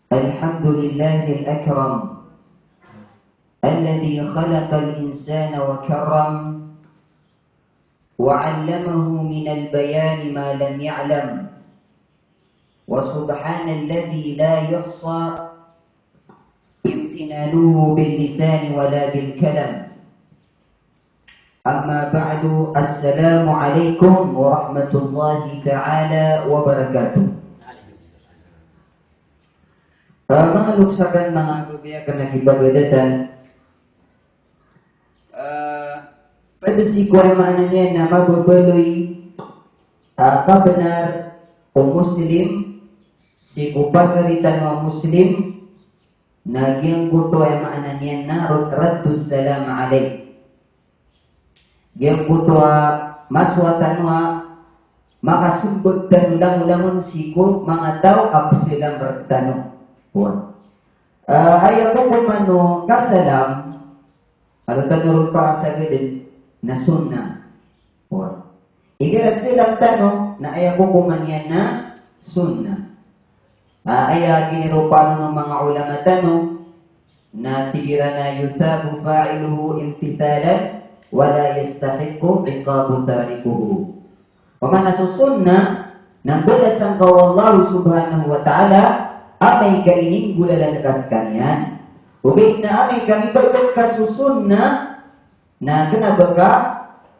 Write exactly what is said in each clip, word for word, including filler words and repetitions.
الحمد لله الأكرم الذي خلق الإنسان وكرم وعلمه من البيان ما لم يعلم، وسبحان الذي لا يحصى امتنانه باللسان ولا بالكلام. أما بعد، السلام عليكم ورحمة الله تعالى وبركاته. Ah, manga loks akn, manga babay akn a kipagadatan, ah, pd sii ko aya maana niyan na mababaloy a kabnar o Muslim sii ko pagari tano a Muslim, na giyangkoto aya maana niyan na rad-, raddus salam alayh. Giyangkoto a masowa tano a makasmbag tano langolangon sii ko manga taw a psalam rktano. Oway. Ah, aya kokoman o kasalam, alo tano ron pakasagdn, na sunnah. Oway. Igira salam tano, na aya kokoman iyan na sunnah. Ah, aya kiniropaan o manga ulama tano, na tig iran a yuthabu fa'iluhu imtithalan wa la yastahiqqu iqabu tarikuhu. Pamana so sunnah, na mbalasan ka o Allah subhanahu wa ta'ala amay ka ininggolalan ka skaniyan. Ogaid na amay ka mibagak ka so sunnah, na kna ba ka,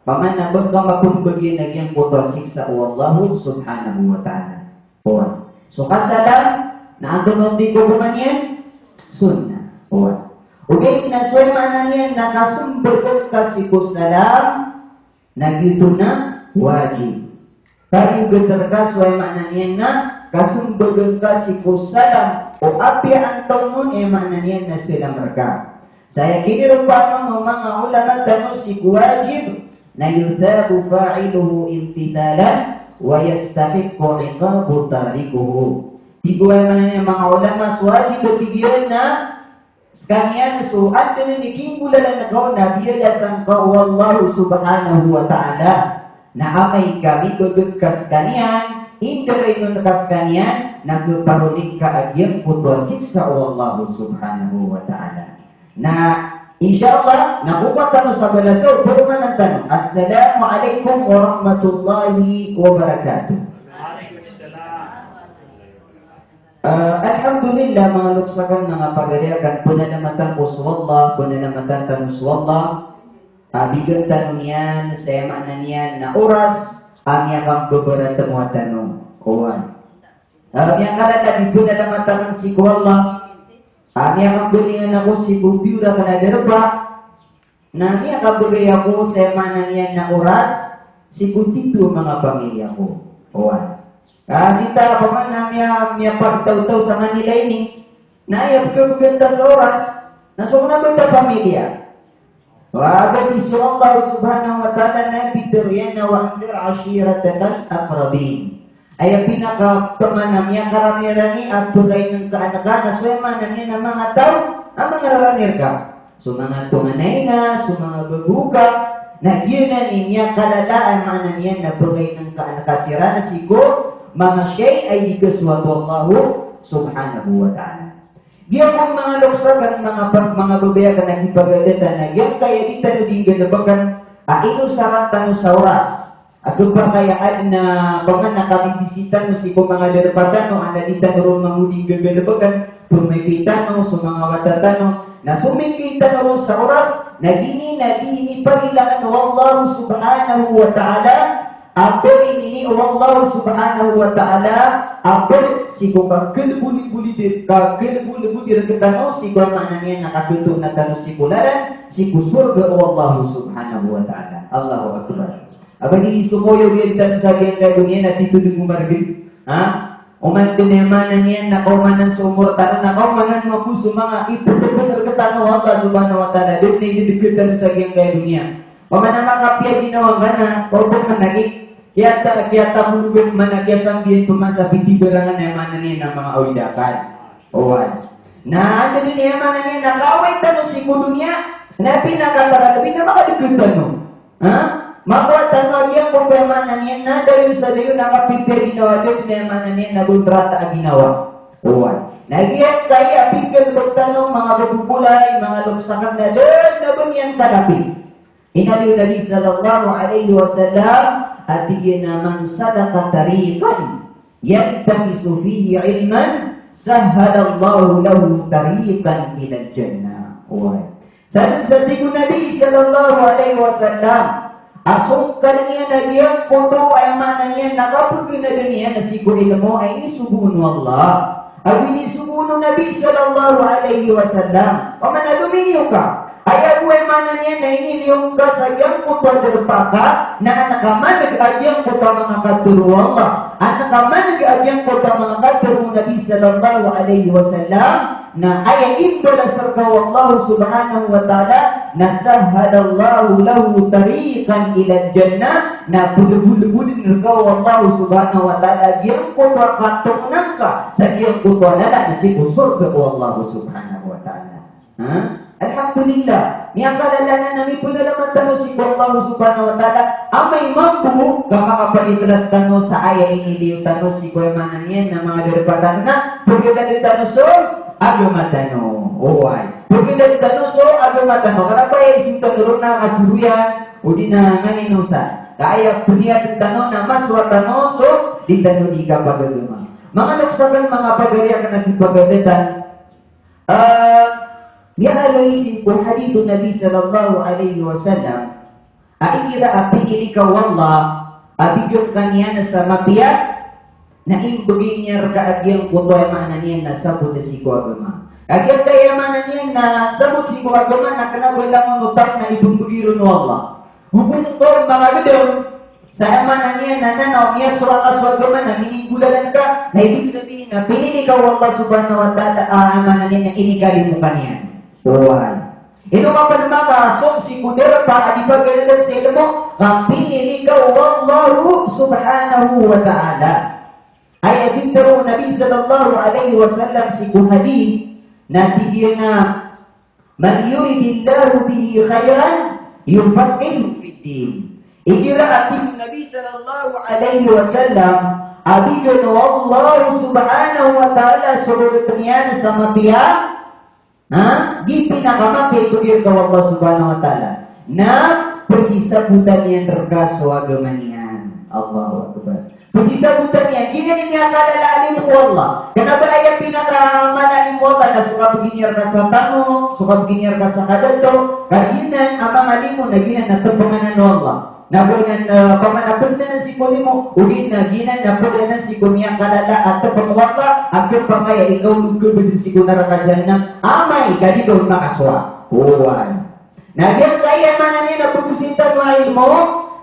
pamana ba ka mapmbgan a giyangkoto a siksa o Allah subhanahu wa ta'ala. Oway. So kasalam, na antonaa i kokoman iyan? Sunnah. Oway. Ogaid na so aya maana niyan na kasmbag ka sii ko salam, na giyoto na wajib. Kagiya gtr ka so aya maana niyan na kasmbag ka sii ko salam, o apiya antonaa on aya maana niyan na salam rka. Sa aya kiniropaan o manga ulama tano sii ko wajib, na yuthabu fa'iluhu imtithalan wa yastahiqqu iqabu tarikuhu. Tig o aya maana niyan manga ulama, so wajib a tig iyan na skaniyan so antonaa i kinggolalan ka on na biyalasan ka o Allah subhanahu wa ta'ala. Na amay ka mibagak ka skaniyan, indarainon ka skaniyan, na kparonin ka a giyangkoto a siksa o Allah subhanahu wa ta'ala. Na, insha Allah, na kowa tano sa balasaw, pphamanan tano. Assalamu alaikum warahmatullahi wabarakatuh. Ah, alhamdulillah, manga loks akn, manga pagari akn, pnalamatan ko so Allah, pnalamatan tano so Allah. Ah, bigan tano niyan sa aya maana niyan na oras a miyakambabaratemowa tano. Oway. Ah, miyakalala di pnalamatan sii ko Allah. Ah, miyakambalingan ako sii ko piyor akn a darpa. Na miyakabgay ako sa aya maana niyan na oras sii ko tito a manga pamilya ko. Oway. Ka sii ta pamana miya, miyapagtawtaw sa Manila ini, na aya pkabgan ta sa oras na so kna ba ta pamilya. Wa, bagi so Allah subhanahu wa ta'ala na pitharo iyan a wa anzir ashiratakal aqrabin. Aya pinaka pamana miyakarani-rani a bgay ngka a nka na so aya maana niyan na manga taw a manga rarani rka. So manga tonganay ngka, so manga bago ka, na giyanan i miyakalala a maana niyan na bgay ngka a nka siran sii ko manga shay a ikasowa o Allah subhanahu wa ta'ala. Giyangkoto manga loks akn, manga pa-, manga babay akn a kipagadatan, na giyangkaya di tano di nggalbkn a inosaran tano sa oras. A khapakay a adn a pamana kabibisita tano sii ko manga darpa tano, a na di tano ron mambo di nggalbkn, pmipita tano so manga wata tano, na somingki tano ron sa oras, na giyanan i di inipagilay o Allah subhanahu wa ta'ala, a ba inini o Allah subhanahu wa ta'ala a ba sii ko kakalboliboli, kakalboliboli rktano sii ko aya maana niyan na kakhatoona tano sii ko lalan sii ko sorga o Allah subhanahu wa ta'ala. Allahu Akbar. A ba di so koyo di tano sa giyangkaya doniya na tito di ko margn. Ha? Oman dn aya maana niyan na kaomanan so omor tano, na kaomanan mambo so manga iptbn rktano o Allah subhanahu wa ta'ala, dn na idadkt tano sa giyangkaya doniya. Pamana makapiya ginawa ngka na, pagpamana ki, kiyata-, kiyatabolog man a kiyasambiyan pman sa pitibarangan aya maana niyan na manga awid a akal. Oway. Na antonaa i aya maana niyan na kaaway tano sii ko doniya, na pinakataralbi na makadkt tano. Ha? Makowa tano a giyangkoto aya maana niyan na dayon sa dayon a kapipiya ginawa, dayon aya maana niyan na bondrata a ginawa. Oway. Na giyangkaya a pinggalbk tano, manga babay, manga loks akn, na da dn a ba niyan kalapis. Inaloy o Nabi sallallahu alaihi wasallam a tig iyan a, "Man salaka tariqan yaltamisu fihi ilman, sahhalallahu lahu tariqan ilal jannah." Oway. Sa dn sa tig o Nabi sallallahu alaihi wasallam a songkal iyan a giyangkoto a aya maana niyan na kapgnadan iyan sii ko ilmo a inisogo on o Allah. Ago inisogo on o Nabi sallallahu alaihi wasallam. Oman a lominiyo ka, aya bo aya maana niyan na iniliyo ngka sa giyangkoto a darpa ka, na an ka maneg a giyangkoto a manga katharo o Allah, an ka maneg a giyangkoto a manga katharo o Nabi sallallahu alaihi wasallam, na aya imbalas rka o Allah subhanahu wa ta'ala na sahhalallahu lahu tariqan ilal jannah, na pdbolbodn rka o Allah subhanahu wa ta'ala giyangkoto a katongnan ka sa giyangkoto a lalan sii ko sorga o Allah subhanahu wa ta'ala. Ha? Alhamdulillah. Miyakalala anan a mipnalamat tano sii ko Allah subhanahu wa ta'ala. Amay mambo ka makapalikhlas tano sa aya iniliyo tano sii ko aya maana niyan na manga darpa tano na pgdadn tano so agama tano. Oway. Pgdadn tano so agama tano. Karna ba aya isogo tano ron na kasoroyan, odi na nganin osan. Ka aya pniyatn tano na masowa tano so di tano di kapagagama. Manga loks akn, manga pagari akn a di pagagatan. Ah, miyaaloy sii ko hadith o Nabi sallallahu alaihi wasallam a igira a pinili ka o Allah a bgan ka niyan sa mapiya, na imbgay niyan rka a giyangkoto a aya maana niyan na sabot sii ko agama. A giyangkaya aya maana niyan na sabot sii ko agama na kna ba langon o taw na ipmbgay ron o Allah. Gogomon ka on makagdam, sa aya maana niyan na nanaw, miyasowa ka so agama na mininggolalan ka, na ibig sabihin na pinili ka o Allah subhanahu wa ta'ala, a aya maana niyan na inikalimo ka niyan. Oway. Ino ka pn makasong sii ko darpa a di pagdadn sa ilmo, ka pinili ka o Allah subhanahu wa ta'ala. Aya pitharo o Nabi sallallahu alaihi wasallam sii ko hadith, na tig iyan a, "Man yuridillahu bihi khairan yufaqqihhu fid din." Igira a tig o Nabi sallallahu alaihi wasallam a bgan o Allah subhanahu wa ta'ala so oripn iyan sa mapiya, ha? Di pinakamapiya i pgay rka o Allah subhanahu wa ta'ala na pkisabotan iyan rka so agama niyan. Allahu Akbar. Pkisabotan iyan, giyanan i miyakalala a limo o Allah. Kna ba aya pinakamala a limo o Allah na so kabgi niyan rka sa tano, so kabgi niyan rka sa kadato, ka giyanan a manga limo na giyanan a tpngan o Allah. Na giyanan, eh, pamana pd anan sii ko limo, odi na giyanan a pd anan sii ko miyakalala a tpng o Allah, a khapakay a ikaolog ka bdn sii ko naraka jahannam, amay ka di ka on makasowa. Oway. Na giyangkaya maana niyan na pagosay tano a ilmo,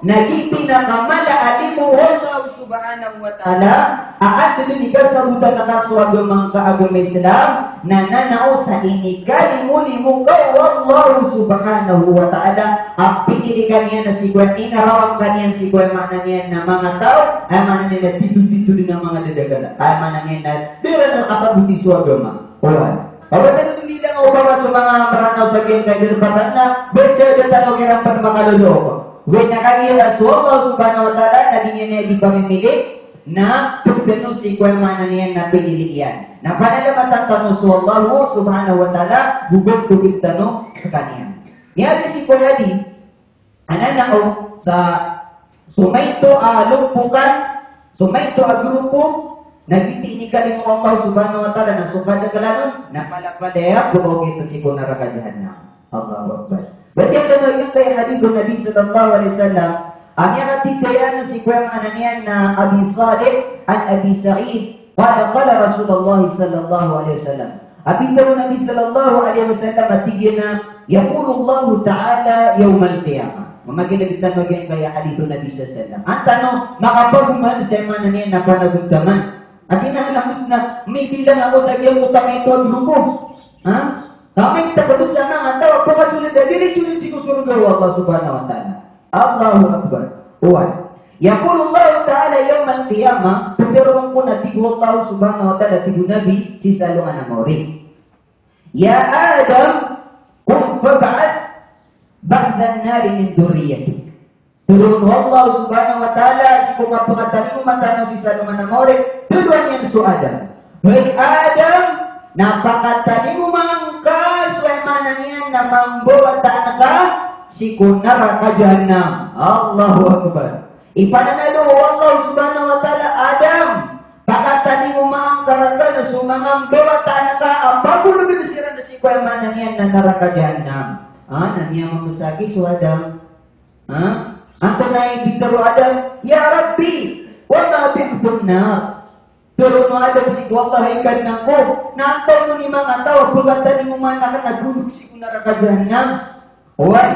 na di pinakamala a limo o Allah subhanahu wa ta'ala, a adn i kasabotan ka so agama ngka a agama Islam, na nanaw sa inikalimo-limo ka o Allah subhanahu wa ta'ala, a pinili ka niyan sii ko, inarawan ka niyan sii ko, aya maana niyan na manga taw, aya maana niyan na titho-titho dn a manga dadakl, aya maana niyan na da ran kasaboti so agama. Oway. Pabtad o bilang o opama so manga Mranaw sa giyangkai a darpa tano na, btad tano kiran pn makaloloko. Oway, na kagiya so Allah subhanahu wa ta'ala na di niyan aya di pamimili, na pd tano sii ko aya maana niyan na pinili iyan. Na panalamatan tano so Allah subhanahu wa ta'ala, go pd tano skaniyan. Miyaaloy sii ko hadith, Anan ako sa so maito a lompokan, so maito a grupo, na giyoto i inikalimo o Allah subhanahu wa ta'ala na so kadaklan on na palapalaya ko kaokit sii ko naraka jahannam. Allahu Akbar. Batiya tano giyangkai a hadith o Nabi sallallahu alaihi wasallam, a miyakatharo iyan sii ko aya maana niyan na Abi Salih an Abi Sa'id, qala, qala Rasulullah sallallahu alaihi wasallam. A pitharo o Nabi sallallahu alaihi wasallam a tig iyan a, yaqulullahu ta'ala yawmal qiyamah. Mamakineg tano giyangkai a hadith o Nabi sallallahu alaihi wasallam. An tano makapagoman sa aya maana niyan na panagontaman. Ati na, na mibilang ako sa giyangkoto a maito a grupo. Ha? Ka maito a grupo sa manga taw a pakasold a diritso dn sii ko sorga o Allah subhanahu wa ta'ala. Allahu Akbar. Oway. Yaqulullahu ta'ala yawmal qiyamah, pitharo on ko na tig o Allah subhanahu wa ta'ala, tig o Nabi, sii sa alongan a mawri. Ya Adam, qum fab'ath ba'than nari min dhurriyyatik. Tharoon o Allah subhanahu wa ta'ala sii ko kapngatalingoma tano sii sa alongan a mawri, tharoon iyan so Adam. Hay Adam, Na pakatalingoma ngka so aya maana niyan na mambawataan ka sii ko naraka Jahannam. Allahu Akbar. Ipananalo o Allah Subhanahu wa Ta'ala, Adam, pakatalingoma ngka rakn so manga mbawataan ka a pagologn siran sii ko aya maana niyan na naraka Jahannam. Ah, na miyamamosaki so Adam. Ha? Antonaa i pitharo o Adam, "Ya Rabbi, wa ma bi'thun nar?" Tharoon o Adam sii ko Allah, "Hay Kadnan ko, na antonaa i manga taw a pkatalingoma akn na golog sii ko naraka Jahannam?" Oway.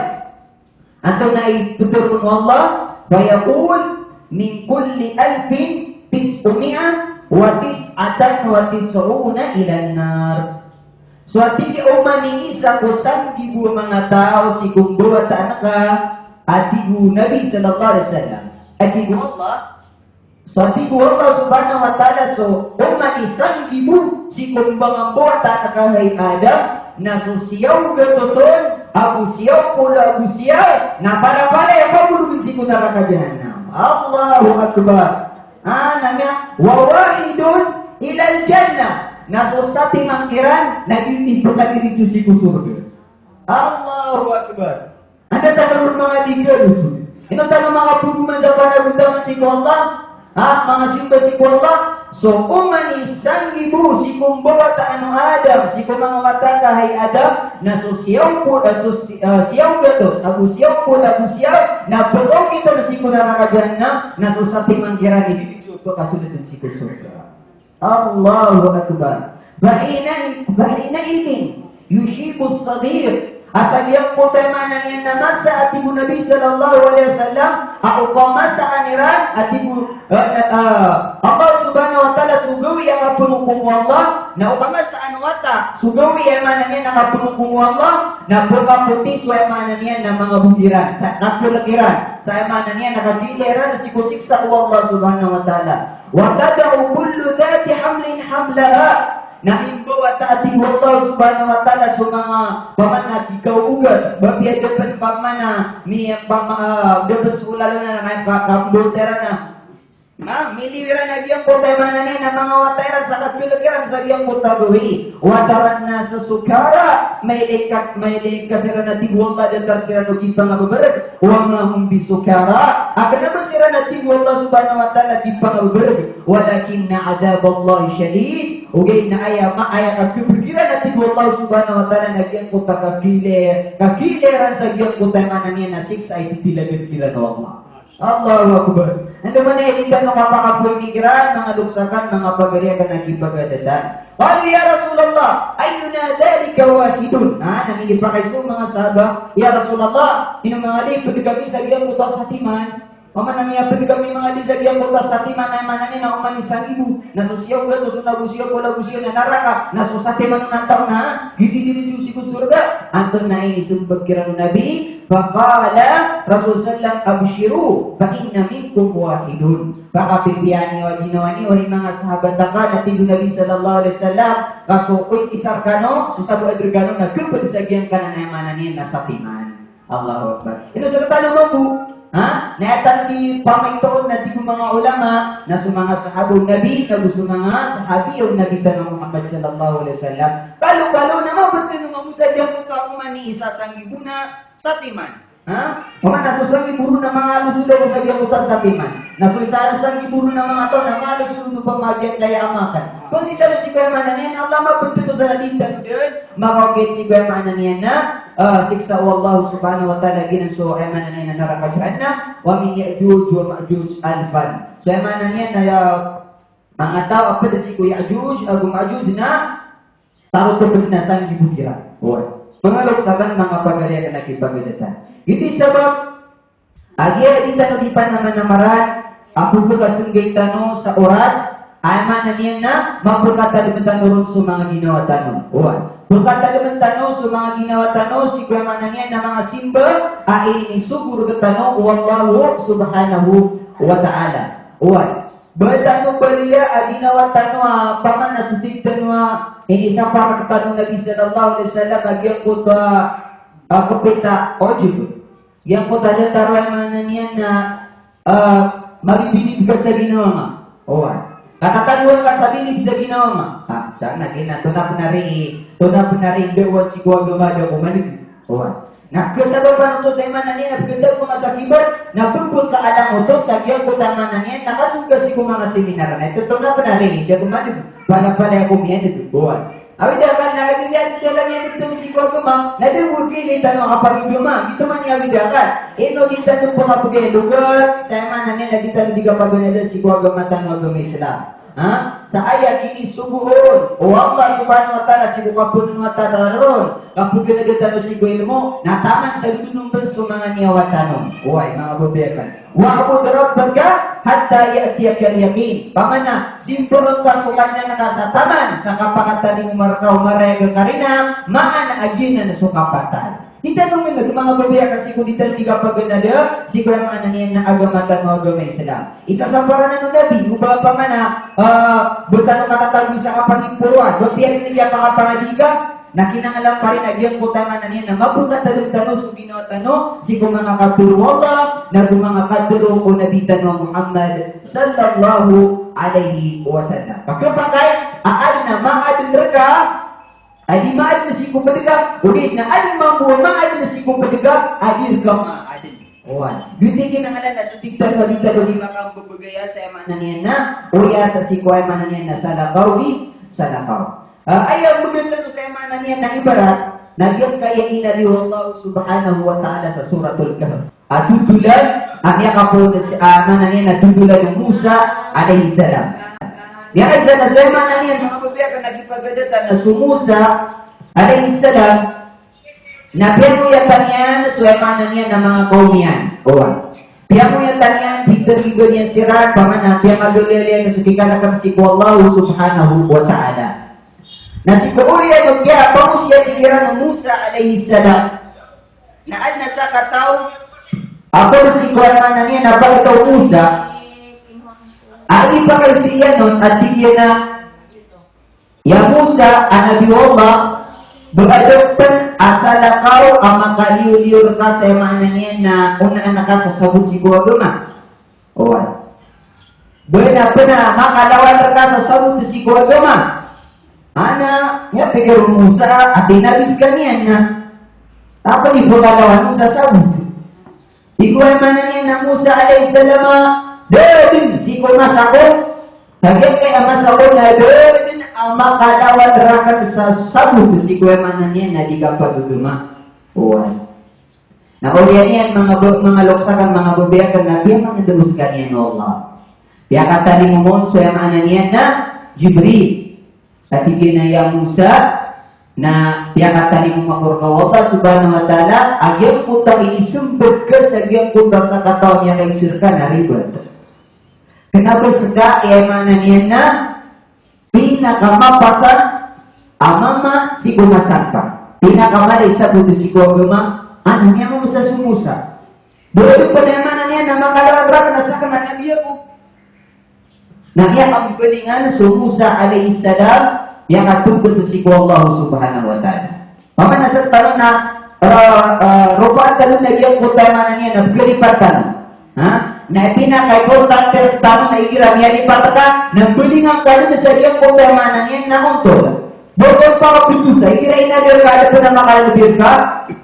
Antonaa i pitharo o Allah? Fa yaqul, "Min kulli alfin tis'umi'a wa tis'atan wa tis'una ilan nar." So a tig iyan, oman i isa ko sanggibo a manga taw sii ko mbawataan ka, a tig o Nabi sallallahu alaihi wasallam. A tig o Allah, so a tig o Allah Subhanahu wa Ta'ala, so oman i sanggibo sii ko manga mbawataan ka, hay Adam, na so siyaw gatos on ago siyaw polo ago siyaw na palapalaya pagologn sii ko naraka Jahannam. Allahu Akbar. Ah, na miya, "Wa wahidun ilal jannah." Na so satiman kiran na giyoto i pkadiritso sii ko sorga. Allahu Akbar. Anda tano ron manga di galo so. Ino tano manga pagoma sa panagontaman sii ko Allah? Ha, manga simba sii ko Allah? So oman i sanggibo sii ko mbawataan o Adam, sii ko manga wata ka hay Adam, na so siyaw polo, eh, so si-, eh, siyaw gatos ago siyaw polo ago siyaw na pkaokit on sii ko naraka Jahannam, na so satiman kiran i di so pkasold on sii ko sorga. Allahu Akbar. Fa hina, fa hina idhin yushibu as-saghir. A sa giyangkoto a maana niyan na masa, a tig o Nabi sallallahu alaihi wasallam, a o kamasaan iran, a tig o, eh, eh, Allah Subhanahu wa Ta'ala, so gawii a kapnokom o Allah, na o kamasaan o wata so gawii a maana niyan na kapnokom o Allah, na pkapoti so a maana niyan na manga bok iran, sa kaklk iran, sa a maana niyan na kagiila iran sii ko siksa o Allah Subhanahu wa Ta'ala. Wa tada'u kullu dhati hamlin hamlaha. Na mimbawata, a tig o Allah Subhanahu wa Ta'ala, so manga, pamana, kikaoga, ba piya da pn pamana, mi, pama-, ah, da pn so lalo na, na, ka, ka, kambawata iran na. Na, miliwi iran a giyangkoto a maana niyan na manga wata iran sa kaklk iran sa giyangkoto a gawii. Wa taran nasa sukara, mailay ka, mailay ka siran, a tig o Allah, datar siran o kipangababarg. Wa ma hum bisukara. A kna ba siran, a tig o Allah Subhanahu wa Ta'ala, kipangababarg. Walakinna adhaballahi shadid. Ogaid na aya ma-, aya kakhabrg iran, a tig o Allah Subhanahu wa Ta'ala, na giyangkoto a kagiila, kagiila iran sa giyangkoto a maana niyan na siksa a ipthilagan kiran o Allah. Allahu Akbar. Andamanaya i di tano kapakapoon iran, manga loks akn, manga pagari akn a kipagadatan. Qalu ya Rasulullah, ayyuna dhalika wahidun? Na, na minipakay so manga sahaba, "Ya Rasulullah, ino manga di pd kami sa giyangkoto a satiman?" Pamana, miyapd kami manga di sa giyangkoto a satiman, na maana niyan na oman i sanggibo, na so siyaw gatos on ago siyaw polo ago siyaw na naraka, na so satiman on antaa na giyoto i diritso sii ko sorga. Antonaa i inisombag kiran o Nabi? Faqala Rasul sallam, "Abshiru, fa inna minkum wahidun." Pakapipiya niyo a ginawa niyo, hay manga sahabat akn, a tig o Nabi sallallahu alaihi wasallam, ka so isa rkano, so sabaad rkano na khapd sa giyangkanan a maana niyan na satiman. Allahu Akbar. Ino sa tano mambo, ha? Na aya tano di pamaito on, na tig o manga ulama, na so manga sahaba o Nabi, na go so manga sahabi o Nabi tano Muhammad sallallahu alaihi wasallam. Kalokalo na mapd tano mambo sa giyangkoto a oman i isa sanggibo na satiman. Ha? Oman na so sanggibo ron na manga loks on sa giyangkoto a satiman. Na so isa sanggibo ron na manga taw na manga loks on pamagiyangkaya a makan. Pangni tano sii ko aya maana niyan, Allah mapd tano sa na di tano dn makaokit sii ko aya maana niyan na, ah, siksa o Allah Subhanahu wa Ta'ala, giyanan so aya maana niyan na naraka Jahannam, wa min Ya'juj wa Ma'juj alfan. So aya maana niyan na, ya, manga taw a pd sii ko Ya'juj ago Ma'juj na tarotop na sanggibo kiran. Oway. Manga loks akn, manga pagari akn a kipagadatan. Giyoto i sabap a giya di tano di panamanamaran a pphakasnggay tano sa oras, a maana niyan na mapkhatalim tano ron so manga ginawa tano. Oway. Pkhatalim tano so manga ginawa tano sii ko aya maana niyan na manga simba a inisogo rktano o Allah Subhanahu wa Ta'ala. Oway. Ba tano baliya a ginawa tano a pamana so tig tano a inisapar rktano o Nabi sallallahu alaihi wasallam a giyangkoto a, a, kapita ujub. Giyangkoto a datar o aya maana niyan na, a, mabibilib ka sa ginawa nga. Oway. Katatanowan ka sa bilib sa ginawa nga. Ha. Sa na kina, tonaa pn a ri, tonaa pn a ri, da oway sii ko agama da ko maneg. Oway. Na kasabapan oto sa aya maana niyan na pgtag ko masa kibar, na pgpkaalang oto sa giyangkoto a maana niyan na kasold sii ko manga seminar. Na ito, tonaa pn a ri, da ko maneg. Palapalaya ko miyaneg. Oway. Awid akal na agi niyan, da lagid iyan sii ko agama, na da ko gili tano a kapagagama. Ito man i awid akal. Ino di tano pn kapagay a logar, sa aya maana niyan na di tano di kapaganada sii ko agama tano a agama Islam. Ha? Sa aya kinisogoon o Allah Subhanahu wa Ta'ala sii ko kapnonotol tano ron, kapaganada tano sii ko ilmo, na taman sa dodon on pn so manga niyawa tano. Oway, manga babay akn. "Wa'bud rabbaka hatta ya'tiyakal yaqin." Pamana, simbaa ngka so Kadnan ka sa taman sa kapakatalingoma rka o marayag a karina, maan a giyanan so kapatay. Di tano nggnag, manga babay akn, sii ko di tano di kapaganada sii ko aya maana niyan na agama tano a agama Islam. Isasampar anan o Nabi, o ba pamana, ah, ba tano katatago sa kapangiporoan, ba piyailay a kapangadi ka, na kinanglan pa rin a giyangkoto a maana niyan na mapkatadm tano so ginawa tano sii ko manga katharo o Allah, na ko manga katharo o Nabi tano a Muhammad sallallahu alaihi wasallam. Pagkapakay, a adn a maadn rka, a di maadn sii ko pd ka, odi na adn mambo a maadn sii ko pd ka, a di rka maadn. Oway. Giyoto i kinanglan a so tig tano a di tano di makambabagaya sa aya maana niyan na, oya ta sii ko aya maana niyan na salakaw di salakaw. Ah, aya mbgan tano sa aya maana niyan na ibarat, na giyangkaya inaloy o Allah Subhanahu wa Ta'ala sa Suratul Kahf. A dodolan, a miyakapoon a si, a maana niyan na dodolan o Musa alayhis salam. Miyakaisa na so aya maana niyan, manga babay akn, na gipagadatan na so Musa alayhis salam, na piyangoyatan iyan so aya maana niyan na manga kawm iyan. Oway. Piyangoyatan iyan, pithariba niyan siran, pamana, piyamagaliya niyan so kikalakan sii ko Allah Subhanahu wa Ta'ala. Na sii ko oriyan o kiyapangosiyat iran o Musa alayhis salam, na adn a sakataw a pd sii ko aya maana niyan na pagtaw o Musa, a ipakaiza iyan on a tig iyan a, "Ya Musa, a Nabi o Allah, ba adn pn a salakaw a makaliyoliyo rka sa aya maana niyan na onaan ka sa sabot sii ko agama?" Oway. Ba adn pn a makalawan rka sa sabot sii ko agama? Ana, miyapikir o Musa a tinabis ka niyan na, a pd i pkalawan on sa sabot. Tig o aya maana niyan na Musa alayhis salam a, da dn sii ko masa ko, sa giyangkaya masa ko na da dn a makalawan rakn sa sabot sii ko aya maana niyan na di kapagagama. Oway. Na oriyan iyan manga ba-, manga loks akn, manga babay akn, na piyamangndao skaniyan o Allah. Piyakatalingoma on so aya maana niyan na Jibril. A tig iyan a, "Ya Musa, na piyakatalingoma ko rka o Allah Subhanahu wa Ta'ala a giyangkoto a inismbag ka sa giyangkoto a sakataw a miyakaiza rka na ribat. Kna ba ska i aya maana niyan na pinakamapasang a mama sii ko masa ngka. Pinakamala i sabot sii ko agama, adn a miyamamasa so Musa. Ba adn pn a aya maana niyan na makalawan rakn a sakn a nabi ako." Na miyakamblingan so Musa alayhis salam, miyakatongkd sii ko Allah Subhanahu wa Ta'ala. Pamana sa tano na, eh, eh, ropaan tano na giyangkoto a maana niyan na pagaripat tano. Ha? Na pinaka-importante rktano na igira miyaripat ka, na mbalingan ka dn sa giyangkoto a maana niyan na ontol. Ba ka pakapdosa, igira inadn ka a da pn a makalbi rka,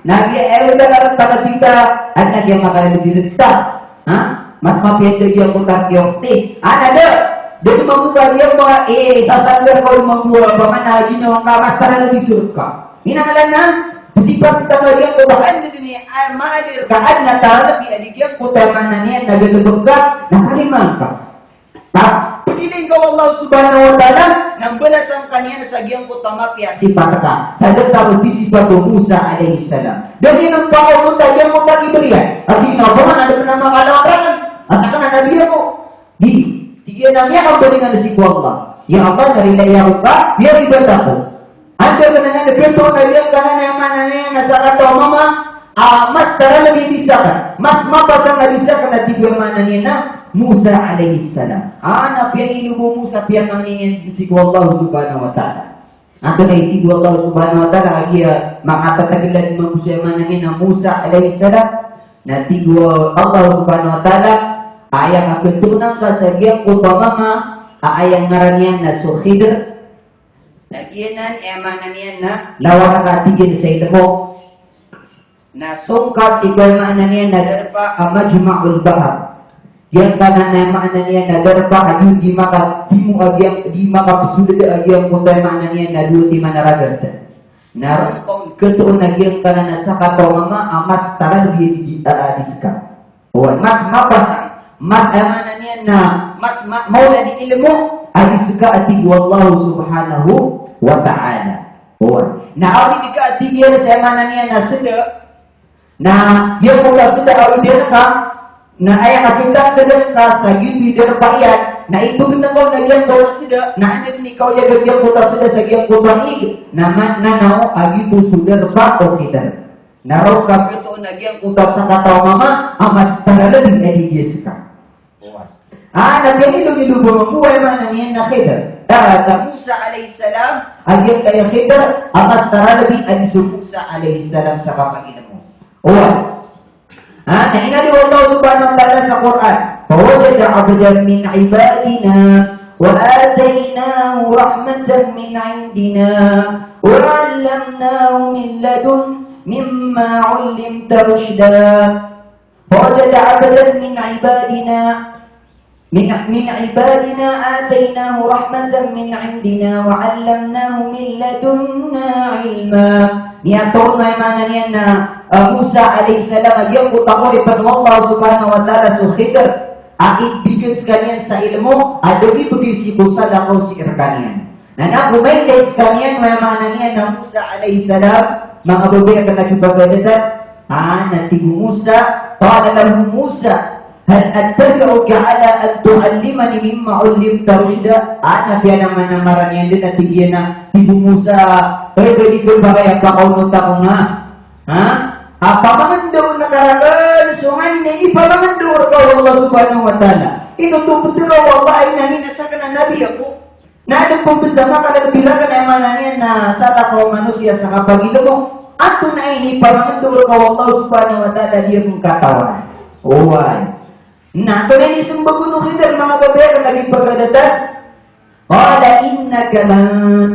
na giya, eh, da ka rktano tita, adn a giya makalbi rktano. Ha? Mas mapiya dn giyangkoto a kiyokti. Ana da, da dn mambo ka giyangkoto a, eh, sasanggar ka o mambo a, pamana ginawa ngka, mas taralbi so rka. Inanglan na, sipat tano a giyangkoto a, adn a dn i, ah, maadir ka, adn a taralbi a di giyangkoto a maana niyan na galbk ka, na kalima ngka. Ta, pagilay ngka o Allah Subhanahu wa Ta'ala, na mbalasan ka niyan sa giyangkoto a mapiya a sipat ka. Sa da tano di sipat o Musa alayhis salam. Da niyan on pakaonota giyangkoto a kibriya. A tig iyan a, "Pamana, da pn a makalawan rakn a sakn a nabi ako." Di, tig iyan a miyakamblingan sii ko Allah. Ya Allah, na rilai ako ka, miyaribat ako. Anda ka na nga nagkataw na giyangkanan a aya maana niyan na sakataw a mama, ah, mas taralbi di sakn, mas mapasang a di sakn a tig o aya maana niyan na Musa alayhis salam. Ah, na piyangilay o Musa, piyangangni iyan sii ko Allah Subhanahu wa Ta'ala. Antonaa i tig o Allah Subhanahu wa Ta'ala, a giya makatataglad mambo so aya maana niyan na Musa alayhis salam. Na tig o Allah Subhanahu wa Ta'ala, aya kapntonan ka sa giyangkoto a mama, a aya ngaran iyan na so Khidr, Na giyanan, aya maana niyan na lawan ka a tig iyan sa ilmo. Na song ka sii ko aya maana niyan na darpa a Majma'ul Bahar. Giyangkanan a aya maana niyan na darpa a di, di maka, di mo a giyang, di makapsold a giyangkoto a aya maana niyan na dowa timan a ragat. Na roo ka on khatoon a giyangkanan a sakataw a mama a mas taralbi a di, a, a di ska. Oway, mas mapasang, mas, aya maana niyan na mas ma-, maolad i ilmo a di ska a tig o Allah subhanahu wa ta'ala. Oway. Na awid ka a tig iyan sa aya maana niyan na sda, na giyangkoto a sda a awiden ka, na aya katangkdn ka sa giyoto i darpa iyan, na ipgtngkaw na giyangkoto a sda, na anda dn i kaoyaga giyangkoto a sda sa giyangkoto a ig, na ma-, na na o a giyoto so darpa o Khidr. Na roo ka khatoon a giyangkoto a sakataw a mama a mas taralbi a di giya ska. Ah, na piyangilongilong mambo, aya maana niyan na Khidr. Ah, na Musa alayhis salam, a giyangkaya Khidr a mas taralbi a di so Musa alayhis salam sa kapagilmo. Oway. Ah, na inaloy o Allah subhanahu wa ta'ala sa Qur'an, "Fawajada abdan min ibadina wa ataynahu rahmatan min indina wa 'allamnahu min ladun, mimma 'ullimta rushda." Fawajada abdan min ibadina, min, min ibadina ataynahu rahmatan min indina wa 'allamnahu min ladunna ilma. Miyatoon, aya maana niyan na, ah, Musa alayhis salam a giyangkoto a oripn o Allah subhanahu wa ta'ala so Khidr a ibgay skaniyan sa ilmo a da a ibgay sii ko salakaw sii rkaniyan. Na na ko mailay skaniyan, aya maana niyan na Musa alayhis salam, manga babay akn a kipagadadan, ah, na tig o Musa, qala lahu Musa, "Hal attabi'uka ala an tu'allimani mimma 'ullimta rushda?" Ah, na piyanamar-namar iyan dn a tig iyan a, tig o Musa, "Ay, ba di ka ba kaya pakaonot ako nga, ha? A pamangndao ngka rakn so nganin a inipamangndao rka o Allah subhanahu wa ta'ala. Ino oto ptharo o Allah a aya ngka sakn na nabi ako?" Na adn pn bs a makalbi rakn, aya maana niyan na salakaw a manosiya sa kapagilmo. Antonaa i inipamangndao rka o Allah subhanahu wa ta'ala a di akn katawan? Oway. Na antonaa i inismbag o Khidr, manga babay akn a kipagadadan? Qala innaka lan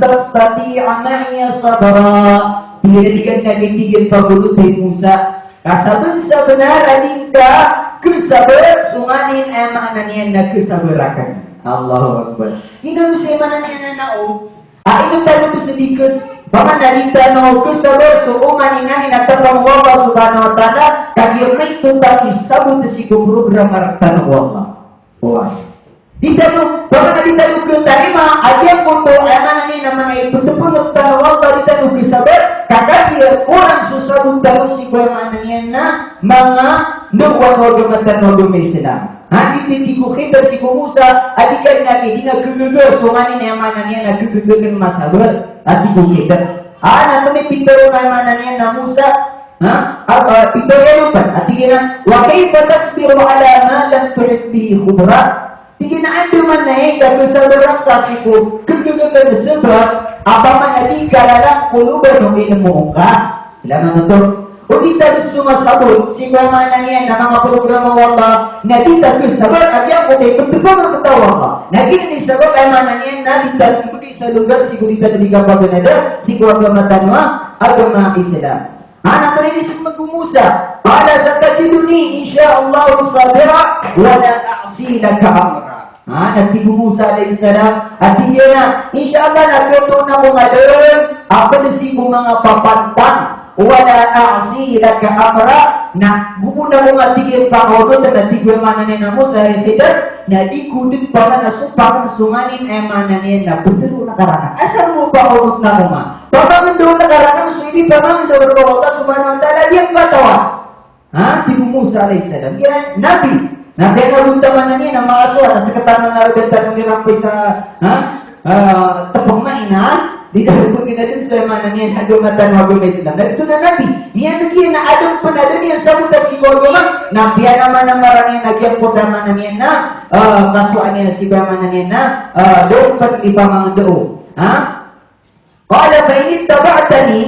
tastati'a ma'iya sabra. Tig iyan a di ka, tig iyan, pagonoto, hay Musa, ka sabnsabnar a di ngka khasabar so nganin, aya maana niyan na khasabar akn. Allahu Akbar. Ino bs, aya maana niyan na, o, a ino tano bs di khas-, paman a di tano khasabar so oman i nganin a tapang o Allah subhanahu wa ta'ala, kagiya maito ta i sabot sii ko programa rktano o Allah. Oway. Di tano, paman a di tano khatarima a giyangkoto, aya maana niyan na manga ipthpng rktano o Allah, di tano khasabar, ka kagiya korang so sabot tano sii ko, aya maana niyan na manga ndaowan o agama tano a agama Islam. Ha, di tig o Khidr sii ko Musa a di ka, na di ngka khagaga so nganin, aya maana niyan na khagaga akn masabar, a tig o Khidr. Ah, na antonaa i pitharo, aya maana niyan na Musa, ha? A, a, pitharo iyan pn a tig iyan a, "Wa kayfa tasbiru ala ma lam tuhit bihi khubra?" Tig iyan a andamanaya i kakhasabaran ka sii ko khagaga akn sabap a paman a di ka lalan ko loban o ilmo ngka. Ilay man oto. O di ta bs so masabot sii ko, aya maana niyan na manga programa o Allah, na di ta khasabar a giyangkoto i pthpng rktano o Allah. Na giyanan i sabap, aya maana niyan na di ta mbgay sa logar sii ko di ta dn di kapaganada sii ko agama tano a agama Islam. Ah, na antonaa i inismbag o Musa? Qala satajiduni insha Allahu sabira wa la a'si laka amra. Ah, na tig o Musa alayhis salam a tig iyan a, insha Allah na khatoon ako nga dn a pd sii ko manga papantang, wa la a'si laka amra, na go on ako nga, tig iyan, pakaonot, na tig o, aya maana niyan na, Musa, hay Khidr, na di ko dn paman a sopakn so nganin, aya maana niyan na ptharoon ka rakn. Asar o pakaonot ako nga pamangndao ngka rakn so inipamangndao rka o Allah subhanahu wa ta'ala a di ngka katawan. Ha? Tig o Musa alayhis salam, iya nabi. Na piyanabot, aya maana niyan na, makasowa na sktano na rktano iran pn sa, ha? Ah, tpng maina, ha? Di tano pn ina dn sa, aya maana niyan, agama tano a agama Islam. Na giyoto na nabi. Niyan giya na adn pn a da niyan sabota sii ko agama. Na piyanamar-namar iyan a giyangkoto, aya maana niyan na, ah, kasowaan iyan sii ko, aya maana niyan na, ah, da on pn ipamangndao. Ha? Qala fa in ittaba'tani,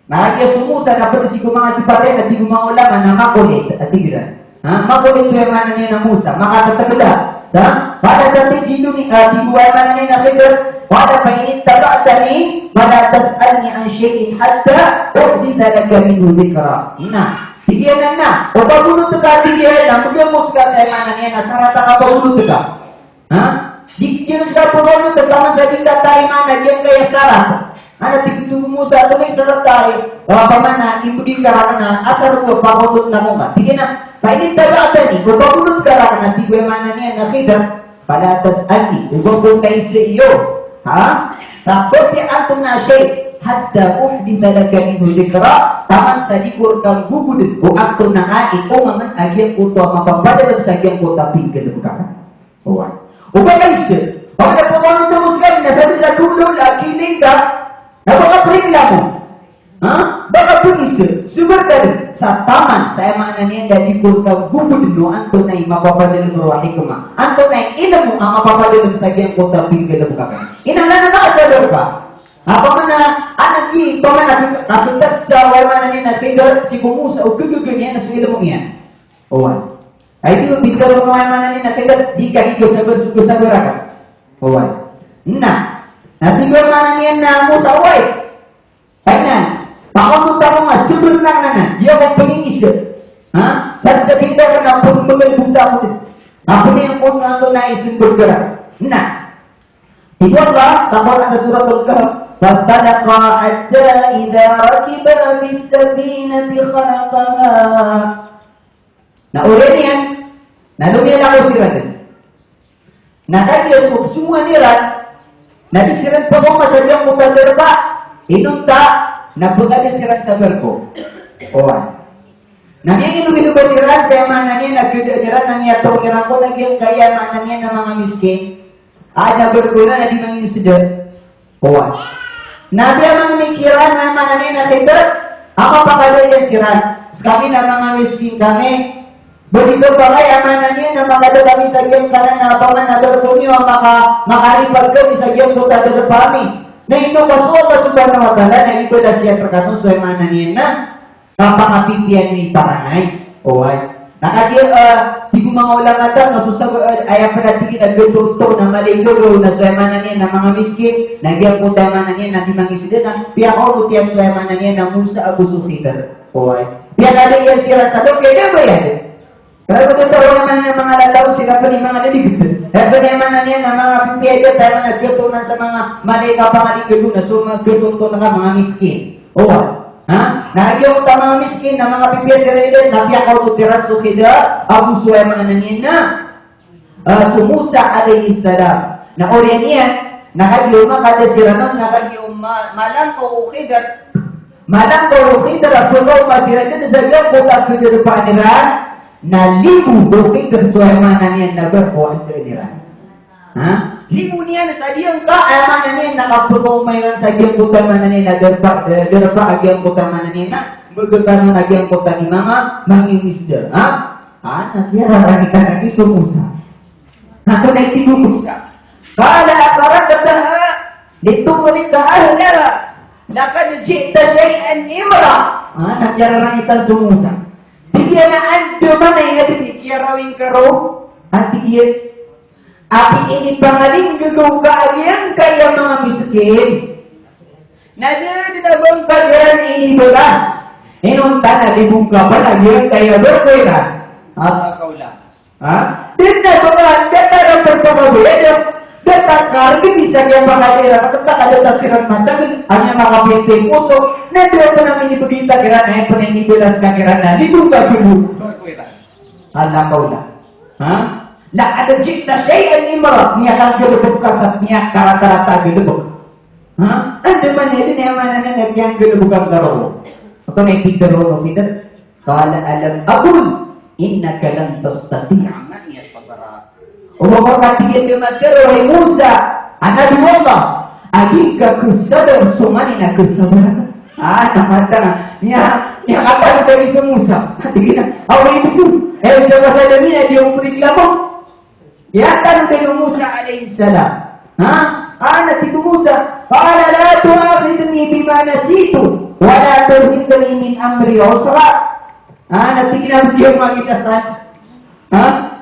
na giya so Musa na pd sii ko manga sipat iyan, a tig o manga ulama na makolit, a tig iran. Ha, makolit so, aya maana niyan na, Musa, makatatgla. Ha? Qala satajiduni, a tig o, aya maana niyan na, Khidr, Qala fa in ittaba'tani fala tas'alni an shay'in hatta uhditha laka minhu dhikra. Na, tig iyan a, o ba gonot ka, tig iyan a, mgamo ska sa aya maana niyan na sarat a kapagonot ka. Ha? Di, di ka ska pagonot taman sa di ka tarimaan a giyangkaya sarat. Ana tig o Musa, antonaa i sarat a, ah, pman a imbgay ka rakn a asar ko pagonot na ko ka. Tig iyan a, fa in ittaba'tani, o ba gonot ka rakn, tig o aya maana niyan na Khidr, fala tas'alni, oba ko kaisa iyo. Ha? Sa kopiya antonaa a shay, hatta uhditha laka minhu dhikra, taman sa di ko rka gogod o antonaa i omamn a giyangkoto a mapapadalm sa giyangkoto a pinggalbk akn. Oway. Oba kaisa, ba ka pman oto mo ska na sa di sa dodol a kiling ka, na ba ka pringla mo. Ha? Ba ka pman isa, sbar ka dn, sa taman sa aya maana niyan na di ko rka gogod o antonaa i mapapadalm roo a hikmah. Antonaa i ilmo a mapapadalm sa giyangkoto a pinggalbk akn. Inalana ka sa dor ka. Apa mana, anak i, pamana, katotag sa, aya maana niyan na Khidr, sii ko Musa, o gagaga niyan na so ilmo iyan. Oway. Ay, di ba, bitaw ko aya maana niyan na Khidr, di ka di ko sabar, so ko sabar ka. Oway. Na, na tig o aya maana niyan na Musa, oway. Kainan, pakonot ako nga, sbar na nan, di ako pangingisa. Ha? Basta di ka na pagmagalbota ko. Ako na aya kon antonaa i smbag ka. Na, tig o Allah sa Qur'an sa Suratul Kahf, "Fantalaqa hatta idha rakiba fis safinati kharaqaha." Na oriyan iyan, na lomiyalakaw siran dn. Na kagiya so pzongowan iran, na di siran pakaoma sa giyangkoto a darpa, inonta na pkada siran sa barko. Oway. Na miyanginog-inog siran sa aya maana niyan na gadaan iran, na miyatorog iran ko na giyangkaya maana niyan na manga miskin. Adn a barko iran na di manginsda. Oway. Na di a manga mikiran na aya maana niyan na Khidr, a mapakada iyan siran. Skami na manga miskin kami. Ba di ba, ba ka, aya maana niyan na makada kami sa giyangkanan a pamana a barko niyo a maka-, makaripag kami sa giyangkoto a darpa ami. Na ino ka so Allah Subhanahu wa Ta'ala na ibalas iyan rkano so aya maana niyan na kapangapipiya niyo i parangay. Oway. Na kagiya, eh, tig o manga ulama tano na so sabap, eh, aya pn a tig iyan a gatoon na mala i gagaw na so aya maana niyan na manga miskin, na giyangkoto aya maana niyan na di manginsda na piyakaonot iyan so aya maana niyan na Musa ago so Khidr. Oway. Piyakada iyan siran sa dowa, kaya da ba iyan? Kaya da ba aya maana niyan na manga lalaw siran pn i manga lalibt? Aya pn aya maana niyan na manga pipiya iyan, aya maana gatoon sa manga mala i kapangapipiya na so manga gatoon ka manga miskin. Oway. Ha? Na giyangkoto a manga miskin na manga pipiya siran dn, na piyakaonot iran so Khidr ago so aya maana niyan na, ah, so Musa alayhis salam. Na oriyan iyan, na kagiya makada siran on, na kagiya ma-, malangkaw o Khidr. Malangkaw o Khidr a pkaoma siran dn sa giyangkoto a kadarpaan iran, na libo o Khidr so aya maana niyan na barko a dn iran. Ha? Libo niyan sa giyangka, aya maana niyan na kapakaoma iran sa giyangkoto a maana niyan na darpa, eh, darpa a giyangkoto a maana niyan na, mbgkano na giyangkoto a di manga, mangingisda. Ha? Ha, na kiyararangitan lagi so Musa. Na ko na tig o Musa. Qala akharaqtaha litughriqa ahlaha laqad ji'ta shay'an imra. Ha, na kiyararangitan so Musa. Tig iyan a andamanaya dn i kiyarawing ka roo. A tig iyan, apiya inipangalinggagaw ka a giyangkaya manga miskin, na da dn a ba ngka kiran inibalas. Inonta na libo ngka pn a giyangkaya barko iran. Ha? Ha? Da dn a ba ngka, datar a pphakabayad, datar a kargn i sa giyangkaya barko iran, na kata ka datar siran matagl, a miyakapiyantay poso, na da pn a minibgay ta kiran, na aya pn a inibalas ka kiran na libo ngka so barko iran. Alla qawla. Ha? Laqad ji'ta shay'an imra, miyakagalbk ka sa miyakaratarata a galbk. Ha? Andamanaya dn, aya maana niyan na kiyanggalbkan ka roo. Antonaa i pitharo o Khidr? Qala alam aqul innaka lan tastati'a ma'iya sabra. O ba ka, tig iyan, di matharo, hay Musa, a Nabi Allah, a di ka khasabar so nganin a kasabar. Ah, na mata na. Niya, niya katawan lagi so Musa. Tig iyan a, aw, ino so, eh, sa pasal niyan, di ako reklamo. Aya tano dn o Musa alayhis salam. Ha? Ana tig o Musa, qala la tu'akhidhni bima nasitu, wa la turhiqni min amri usra. Ana tig iyan a di ako magisasad. Ha?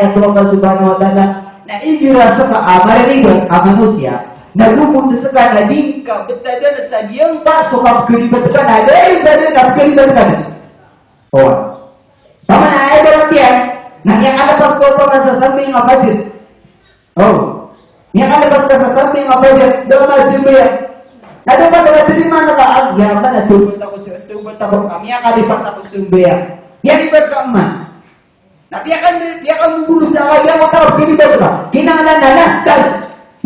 ayat o Allah Subhanahu wa Ta'ala, na igira ska a mariribat a manosiya, na gomot ska na di ngka btadan sa giyangka so kapkharibat ka na da dn sa dn a pkharibat ka na. Oway. Pamana ay ba iyan, na miyakalpas ka opama sa sambay a fajr. O. Miyakalpas ka sa sambay a fajr, da ka masambayang. Na da ka ba tarimaan ka, a, ya Allah, na tawbat ako sa, tawbat ako, a, miyakalipat ako sa sambayang. Miyakalipat ka man. Na piyakan, piyakan mo boro sa kaya mo tawbat ka. Kinanglan na last chance.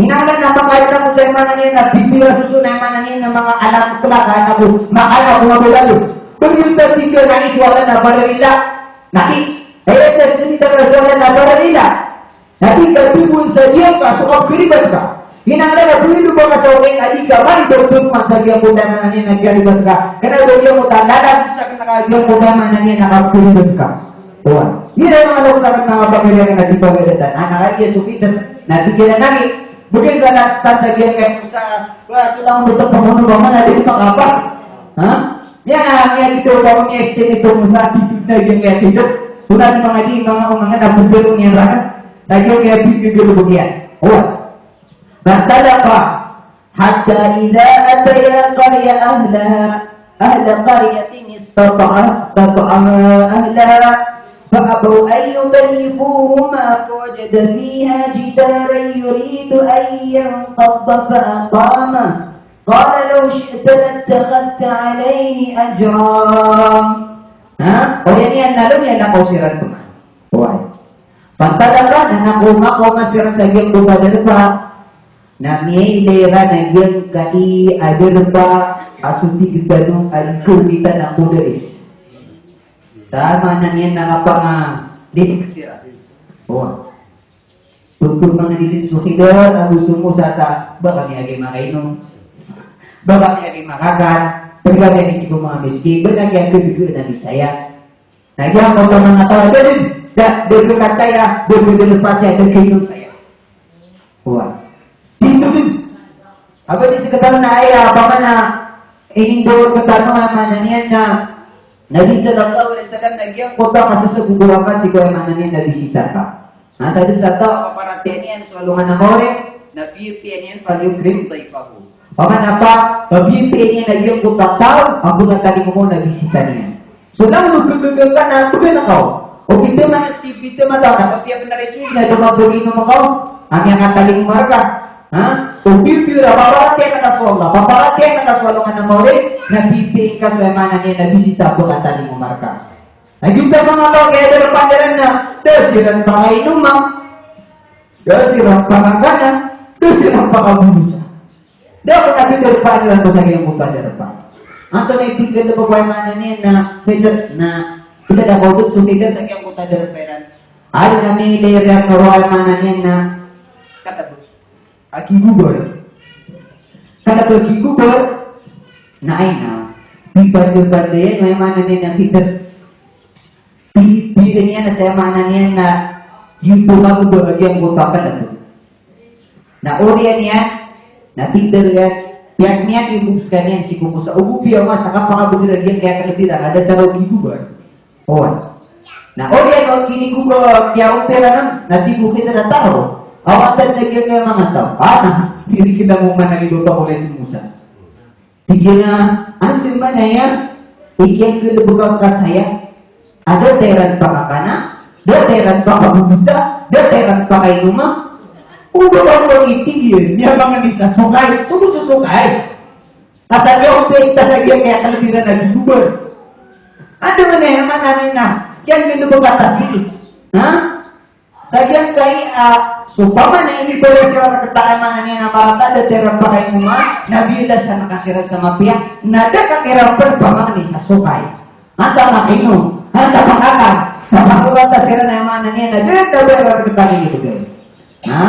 Kinanglan na makain ako sa aya maana niyan na bibira soson, aya maana niyan na manga alam kelak, anak ko, makain ako mabalayo. Pagminta tinggal na iswala na baralila. Na ki, eh, kasi tinggal na iswala na baralila. Na di ka tibon sa giyangka so kapkharibat ka. Kinanglan na pwede ba ka sa okay, a di ka man, di ka tibon sa giyangkoto a maana niyan na kharibat ka. Kna ba giyangkoto a lalag sa kna ka giyangkoto a maana niyan na kapkharibat ka. Oway. Igira manga loks akn, manga pagari akn a di pagari tano. Na kagiya so fitr, na di kiran lagi. Bgan sa last chance sa giyangkai, sa, wa, sa langon oto pn, oto pn, na di makapas. Ha? Ya, ya, giyoto, ba, miya-estimate oto sa attitude na giyangkai a tindg. Tonaa i manga di, manga, manga na bgr iyan rakn. Na giyangkai a tindg, giyangkai a bgr iyan. Oway. Fantalaqa hatta idha ataya qarya ahlaha, ahla qaryatin istata'a-, istata'a ahlaha, fa abaw an yudayyifuhuma, fa wajada fiha jidaran yuridu an yanqadda fa aqamah. Qala law shi'ta lattakhadhta alayhi ajra. Ha? Oriyan iyan na lomiyalakaw siran pman. Oway. Fantalaqa, na makaoma, makaoma siran sa giyangkoto a darpa. Na miyailay iran a giyangkai a darpa a so tig tano a ikaw kita na Qudais. Sa maana niyan na kapangalidik iran. Oway. Tonto mangalidik so Khidr ago so Musa sa ba kami agi makainom, ba kami agi makakan, ba kami agi sii ko manga miskin, ba kami agi dodon a misaya. Na giyangkoto a manga taw a da dn, da, da dn kacaya, da dn, da dn pacaya, da dn kainom saya. Oway. Di dn. Aba di sekatano na aya, opama na inindao rktano a maana niyan na Nabi sallallahu alaihi wasallam na giyangkoto a kasasagogoa ka sii ko a maana niyan na bisita ka. Na sadn sa taw a paparatiyayaan iyan so alongan a maori, na biyatiya niyan, "Falyukrim dayfahu." Opama na pa, biyatiya niyan a giyangkoto a taw a pkatalingoma on a bisita niyan. So langon o gagaga ka na pgn kaw. O pitharo man, pitharo man taw na kapiya bnar i suwi na da ka pginom kaw a miyakatalingoma rka. Ha? O pipiya a paparatiyayaan ka so Allah, paparatiyayaan ka so alongan a maori, na pipiya ka so aya maana niyan na bisita a pkatalingoma rka. Na giyoto a manga taw a kiyadarapan iran na da siran pakainoma, da siran pakakana, da siran pakabolosa. Da ko na kidarpa iran ko sa giyangkoto a darpa. Antonaa i tig tano ko aya maana niyan na Khidr na, bila da ko so Khidr sa giyangkoto a darpa iran. Aya na miyailay iran ko aya maana niyan na katabot a gigobar. Katabot a gigobar na aya na pipandopando iyan aya maana niyan na Khidr. Pi-, pipiya niyan sa aya maana niyan na giyoto a kagobar a giyangkoto a katabot. Na oriyan iyan, na pitharo iyan, piyakn iyan i bo skaniyan sii ko Musa. O bo piya o Musa, kapakabagr a giyangkaya kalbi iran a datar o gigobar. Oway. Na oriyan o kinigobar, kiyaompiran on, na tig o Khidr a taro. Awatan na giyangkaya manga taw. A na, di ri kna mo man a giyoto a pakolay si Musa. Tig iyan a, antonaa man aya i kiyanggalbk angka saya a da ta iran pakakana, da ta iran pakabolosa, da ta iran pakainoma. O ba ba ko, tig iyan, miyamangni sa sokay, so bo so sokay. Ka sa giya ompay ta sa giyangkaya kalbi iran a gigobar. Antonaa man aya maana niyan na kiyanggalbk angka saya. Ha? Sa giyangkai a, so opama na inibaloy siran rktano a maana niyan na marata, da ta iran pakainoma, na biyalasan ka siran sa mapiya, na da ka kiran pn pamangni sa sokay. Antaa makainom, antaa makakan, na pakaolata siran a maana niyan na da, da, da, da, rktano inibgay. Ha?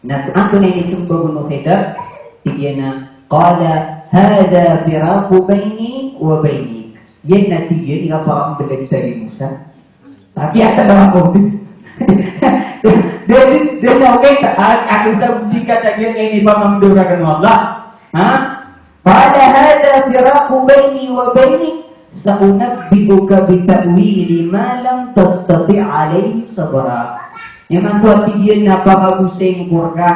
Na antonaa i inismbag o Khidr, tig iyan a, qala, "Hadha firaqu bayni wa baynik." Iyan na tig iyan i kapakamblag tano i Musa. Tapi ata ba ako? Dadi, dadi na okay, ta-, a-, ako sa di ka sa giyan, eh, di ba mamdura ka ng Allah? Ha? Qala hadha firaqu bayni wa baynik, sa'unabbi'uka bi ta'wili ma lam tastati' alayhi sabra. Imanto a tig iyan na pamagosay ngka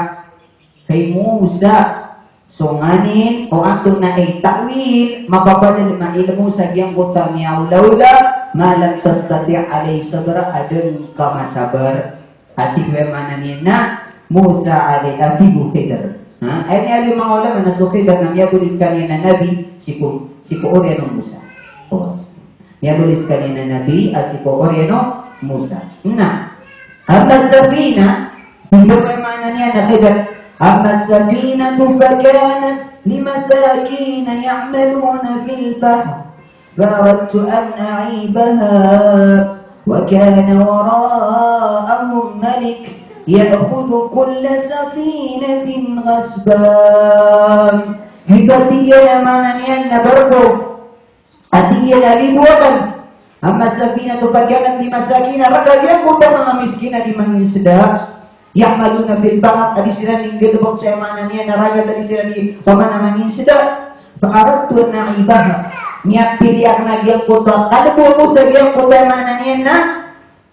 kay Musa so nganin o antonaa i ta'wil, mapapadalm a ilmo sa giyangkoto a miyaolaola, ma lam tastati' alayhi sabra, a da ngka masabar. A tig o aya maana niyan na Musa alay-, a tig o Khidr. Ha? Aya miyaaloy o manga ulama na so Khidr na miyabaloy skaniyan a nabi sii ko, sii ko oriyan o Musa. O. Miyabaloy skaniyan a nabi a sii ko oriyan o Musa. Na, amma safina, tig o aya maana niyan na Khidr. Amma safinatu fakanat limasakina ya'maluna fil bahr. فأردت أن أعيبها وكان وراءهم ملك يأخذ كل سفينة غصبا. Giyoto a tig iyan a maana niyan na barko a tig iyan a libo akn. Amma safinatu fakanat limasakina, rk a giyangkoto a manga miskin a dii manginsda. Ya'maluna fil bahr, a dii siran nggalbk sa aya maana niyan na ragat a dii siran dii pamana manginsda. Fa aradtu an a'ibaha. Miyapili akn a giyangkoto a kalbo ko sa giyangkoto a aya maana niyan na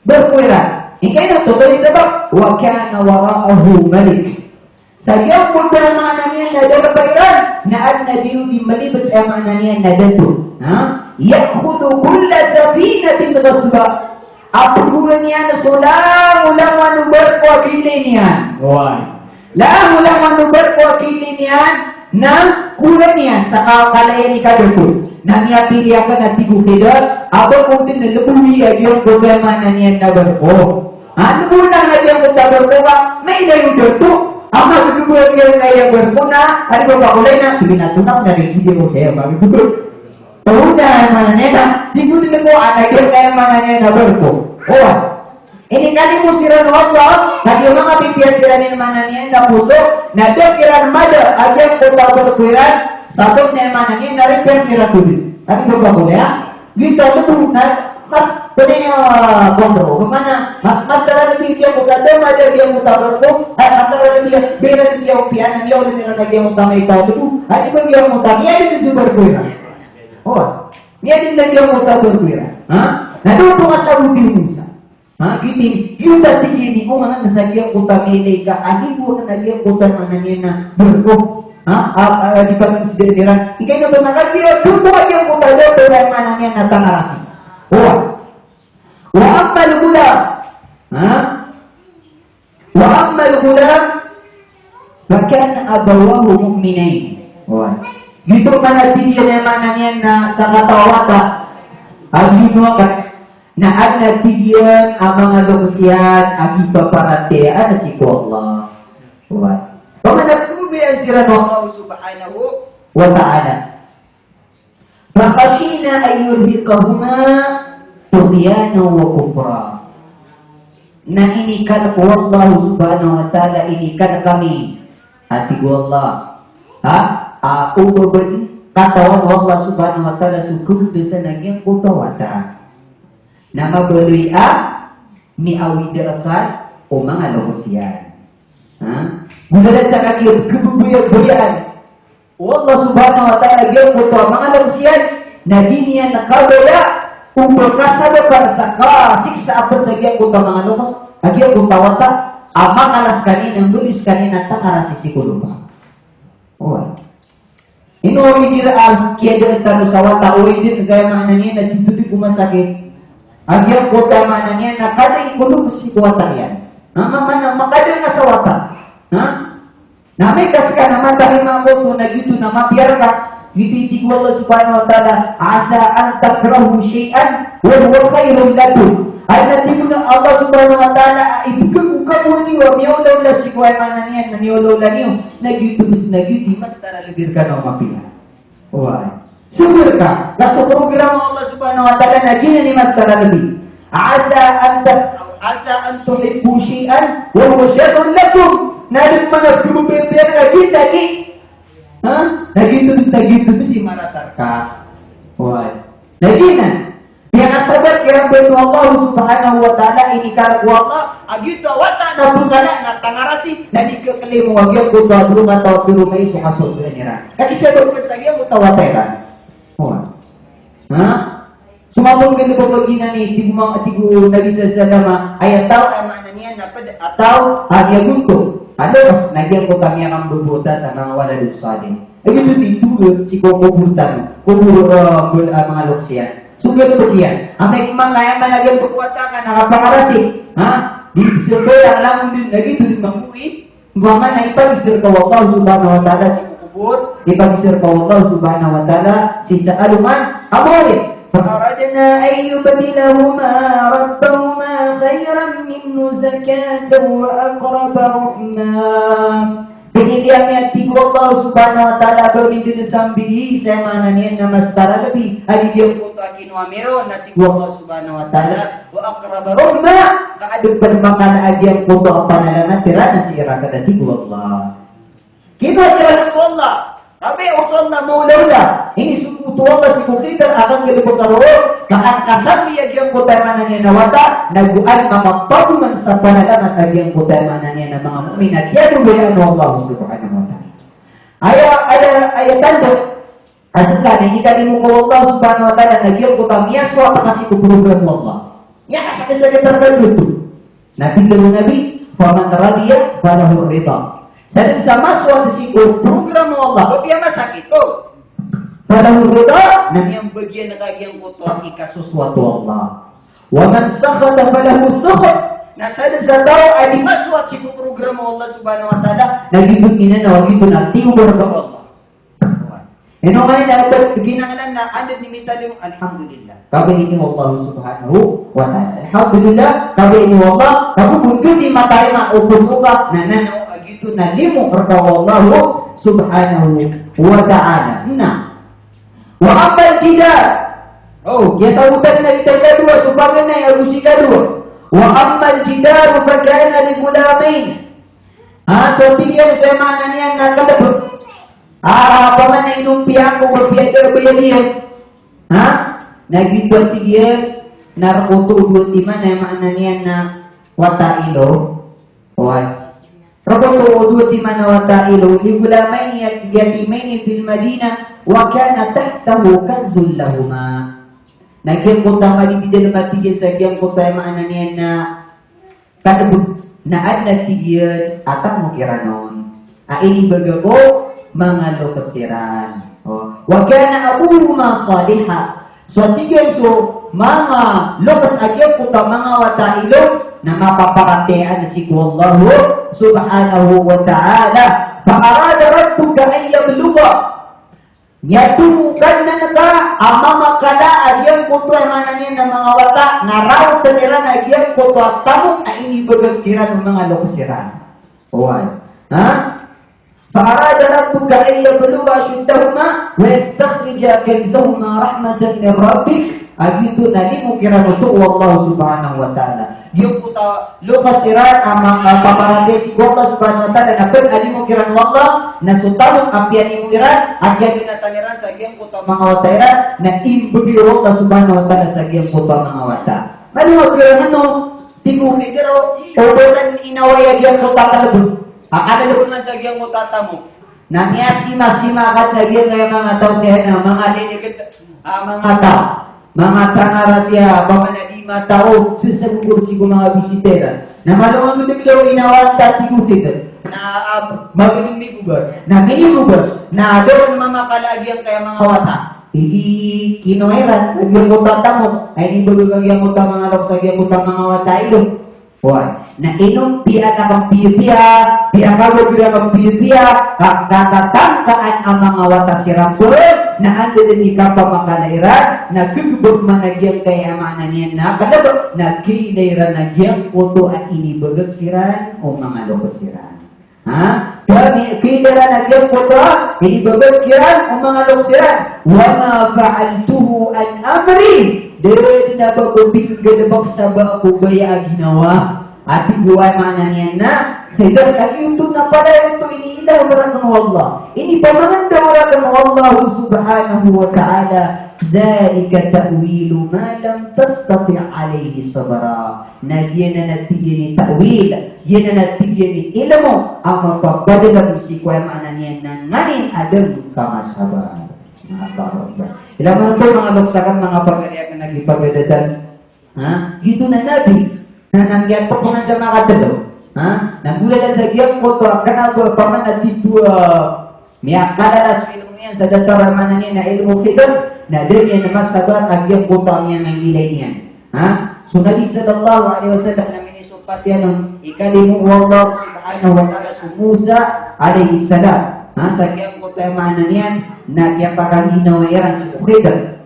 barko iran. Ingka ino oto i sabap? Wa kana wara'ahu malik. Sa giyangkoto a aya maana niyan na darpa iran, na adn a dii ron dii malibt a aya maana niyan na dato. Ha? Ya'khudhu kulla safinatin ghasba. A pgowan iyan so langolangowan o barko a kailay niyan. Oway. Langolangowan o barko a kailay niyan na koran iyan sa ka-, kalayan i kadato. Na miyapili akn a tig o Khidr a ba ko dn lbowi a giyangkoto a aya maana niyan na barko. Ha, lbowi akn a giyangkoto a barko ka mailay o dato. Ama, di ko ba giya kaya berkona, adi ba pakulay na, sige na, tuna ko na di video saya, ba, gitu. Tuna, mana niyan na, di ko di ko, ana giya kaya mana niyan na berko. Oh. Inikalimo siran o Allah, na giya manga pipiya siran i mana niyan na poso, na da kiran mada a giyangkoto a berko iran, sabap na i mana niyan na ripiyan kiran todi. Adi ba pakulay, ha? Giyoto a lebo na mas, pwede, ah, kontro. Mana, mas, mas tara lagi giyangkoto a da mada giyangkoto a berko, ay, mas tara lagi, bira lagi giyangkoto a piyanan, giyangkoto a lagi giyangkoto a maito a lebo. Adi ba giyangkoto a, miyadn so berko iran. Oh, miyadn na giyangkoto a berko iran. Ha? Na da oto kasaboti o isa. Ha, gini, giyoto a tig iyan i, o, manga na sa giyangkoto a miyailay ka a libo aken a giyangkoto a mana niyan na berko. Ha, a, a, di pagn sdn iran. Ika ino to na kagiya berko a giyangkoto a dato a mana niyan na tangarasi. Oway. Wa ammal ghulam. Ha? Wa ammal ghulam fa kana abawahu mu'minayn. Oway. Giyoto man a tig iyan a mana niyan na sakataw a wata a ginawa ka Na adn a tig iyan a manga loks iyan a kipaparatiyaya sii ko Allah. Oway. Paman a pmbabayaan siran o Allah subhanahu wa ta'ala. Fa khashina an yurhiqahuma tughyanan wa kufra. Na inikalk o Allah subhanahu wa ta'ala, inikalk ami, a tig o Allah. Ha? A, o ba, ba, katawan o Allah subhanahu wa ta'ala so khaoldasan a giyangkoto a wata. Na mabaloy a miawid rka o manga loks iyan. Ha? Golalan sa kagiya khababayabayaan o Allah subhanahu wa ta'ala giyangkoto a manga loks iyan, na di niyan kabaya o ba kasabap sa kasiksa a pd sa giyangkoto a manga loks, a giyangkoto a wata, a makala skaniyan, a mbaloy skaniyan a tangarasi sii ko lopa. Oway. Ino igira a kiyadaan tano sa wata, o, aya dn kaya maana niyan na titho di ko masakit. A giyangkoto a maana niyan na kada i ko loks sii ko wata iyan. Na ma-, mana makada ka sa wata. Ha? Na amay ka ska na matarima ko oto na giyoto na mapiya rka. Giyoto i tig o Allah subhanahu wa ta'ala, "Asa an takrahu shay'an wa huwa khairun lakum." Adn a tig o Allah subhanahu wa ta'ala a ipkhagowani o miyaolaola sii ko, aya maana niyan na miyaolaola niyo, na giyoto bs na giyoto i mas taralbi rkano a mapiya. Oway. Sabr ka, ka so programa o Allah subhanahu wa ta'ala na giyanan i mas taralbi. Asa an ta-, asa an tuhibbu shay'an wa huwa sharrun lakum. Na adn man a khababayabayaan ka giya lagi. Ha? Na giyoto bs, na giyoto bs i marata rka. Oway. Na giyanan. Miyakasabar kiran bo o Allah subhanahu wa ta'ala, inikalk o Allah a giyoto a wata na bkala na tangarasi, na di khaklimo a giyangkoto a bro mataw a bro maiso a kasorgaan iran. Ka kisabar pn sa giyangkoto a wata iran. Oway. Ha? So mapnggalbk o giyanan i tig o ma-, tig o Nabi sallallahu alaihi wasallam, aya taw a maana niyan na pd a taw a miyagonto a loks na giyangkoto a miyakambobotas a manga waladun salih. Aya dn i tolod sii ko kobor tano, kobor, eh, bol-, eh, manga loks iyan. So galbk iyan. Amay ka manga aya man a galbk o wata ka na kapangarasi. Ha? Di sambayang langon dn, na giyoto dn mambo i. Ompama na ipagisir ka o Allah subhanahu wa ta'ala sii ko kobor, ipagisir ka o Allah subhanahu wa ta'ala sii sa alongan a bori. Fa aradna an yubdilahuma rabbahuma khayran minhu zakatan wa aqraba rahma. Pangni ami, a tig o Allah subhanahu wa ta'ala, a ba mi dn sambii sa, aya maana niyan na mas taralbi a di giyangkoto a kinowa mi ron, a tig o Allah subhanahu wa ta'ala, wa aqraba rahma, ka adn pn makala a giyangkoto a panalamat iran a sii rakn, a tig o Allah. Kinowa kiran o Allah. Kami o Allah na maolaola. Inisogo oto o Allah sii ko kitab a kanggalbka roo, ka an kasambi a giyangkoto a maana niyan na wata, na go an makapagoman sa panalamat a giyangkoto a maana niyan na manga mu'min a kiyababayaan o Allah subhanahu wa ta'ala. Aya, aya, aya tanda a ska na inikalimo ka o Allah subhanahu wa ta'ala na giyangkoto a miyasowat ka sii ko programa o Allah. Miyakasakit-sakit a tanda oto. Na tig o Nabi, "Faman radiya falahu rida." Sadn sa masowat sii ko programa o Allah, apiya masakit oto, falahu rida, na miyambagian ka giyangkoto a ikasosowat o Allah. Wa man sakhita falahu sukht. Na sadn sa taw a di masowat sii ko programa o Allah subhanahu wa ta'ala, na giyoto i inanaw, giyoto na tiyoba rka o Allah. Ino man i na oto ginangalan na anda dn i mitalimo, alhamdulillah. Kabayaan o Allah subhanahu wa ta'ala. Alhamdulillah, kabayaan o Allah, kabayaan o Allah, kabayaan o Allah, kabayaan o Allah, kabayaan o Allah, kabayaan o Allah, na limo rka o Allah subhanahu wa ta'ala. Na wa ammal jidar. O, kiyasabotan na i tanda dowa so paganay ago sikadowa. Wa ammal jidar fa kana li ghulamayn. Ha, so tig iyan so aya maana niyan na kalb. Ha, opama na inompiya ko ba piyadarb iyan. Ha? Na giyoto a tig iyan na rk oto o dowa timan a aya maana niyan na wata i lo. Oway. Rk oto o dowa timan a wata i lo, li ghulamayn yat-, yatimayn fil Madinah, wa kana tahtahu kanzun lahuma. Na giyangkoto a madi di dalm a tig iyan sa giyangkoto a aya maana niyan na kalb, na adn a tig iyan a tamok iran on a inibagak o manga loks iran. O, wa kana abuhuma saliha. So a tig iyan so manga loks a giyangkoto a manga wata i lo na mapaparatiyaya sii ko Allah subhanahu wa ta'ala. Fa arada rabbuka an yablugha. Miyatomo ka nan ka a mamakala a giyangkoto a aya maana niyan na manga wata, na raotn iran a giyangkoto a tamok a inibagak iran o manga loks iran. Oway. Ha? Fa arada rabbuka an yablugha ashuddahuma wa yastakhrija kanzahuma rahmatan min rabbik. A giyoto na limo kiran oto o Allah subhanahu wa ta'ala. Giyangkoto a loks iran a ma-, a paparatiyaya sii ko Allah subhanahu wa ta'ala, na pd a limo kiran o Allah, na so tamok a piyanimo iran a kiyaganatan iran sa giyangkoto a manga wata iran, na imbgay o Allah subhanahu wa ta'ala sa giyangkoto a manga wata. Mano a kiran ano, tig o Khidr, o ba nan inaway a giyangkoto a kalb. A kalb man sa giyangkoto a tamok. Na miyasimasima ka na giyangkaya manga taw siya na manga lilgd a manga taw. Manga tangarasiya, opama na di matao, sasagogor sii ko manga bisita iran. Na malo nga mdgdg inawaan ta, tig o Khidr. Na, ah, magdn migobar. Na minigobar. Na da on mamakala a giyangkaya manga wata. Igi kinowa iran a giyangkoto a tamok. Ay, inibagak a giyangkoto a manga loks a giyangkoto a manga wata i lo. Oway. Na inompiya na kampiyapiya, piyakabagr a kampiyapiya, ka-, katatangkaan a manga wata siran pn, na anda dn i kapamakala iran, na ggbk man a giyangkaya maana niyan na kalb, na kailay iran a giyangkoto a inibagak iran o manga loks iran. Ha? Kami, kailay iran a giyangkoto a inibagak iran o manga loks iran. Wa ma fa'altuhu an amri. Da dn a ba ko pinggalbk sa ba ko baya a ginawa. A tig o aya maana niyan na, Khidr, a giyoto na palaya oto iniilaw rakn o Allah. Inipamangndaw rakn o Allah subhanahu wa ta'ala. Dhalika ta'wilu ma lam tastati' alayhi sabra. Na giyanan a tig iyan i ta'wil, giyanan a tig iyan i ilmo a mapapadalm sii ko aya maana niyan na nganin a da ngka masabar. Allahu Akbar. Ilay man oto manga loks akn, manga pagari akn a gipagadatan. Ha? Giyoto na nabi. Na, na giyangkoto a pman sa makatlo. Ha? Na golalan sa giyangkoto a kna ba opama na tito a miyakalala so ilmo iyan sa datar a maana niyan na ilmo Khidr, na da niyan masabar a giyangkoto a miyanangilay niyan. Ha? So Nabi sallallahu alaihi wasallam na minisompat iyan on, ikalimo o Allah subhanahu wa ta'ala so Musa alayhi salam. Ha? Sa giyangkoto a maana niyan na kiyapakaginawa iran so Khidr.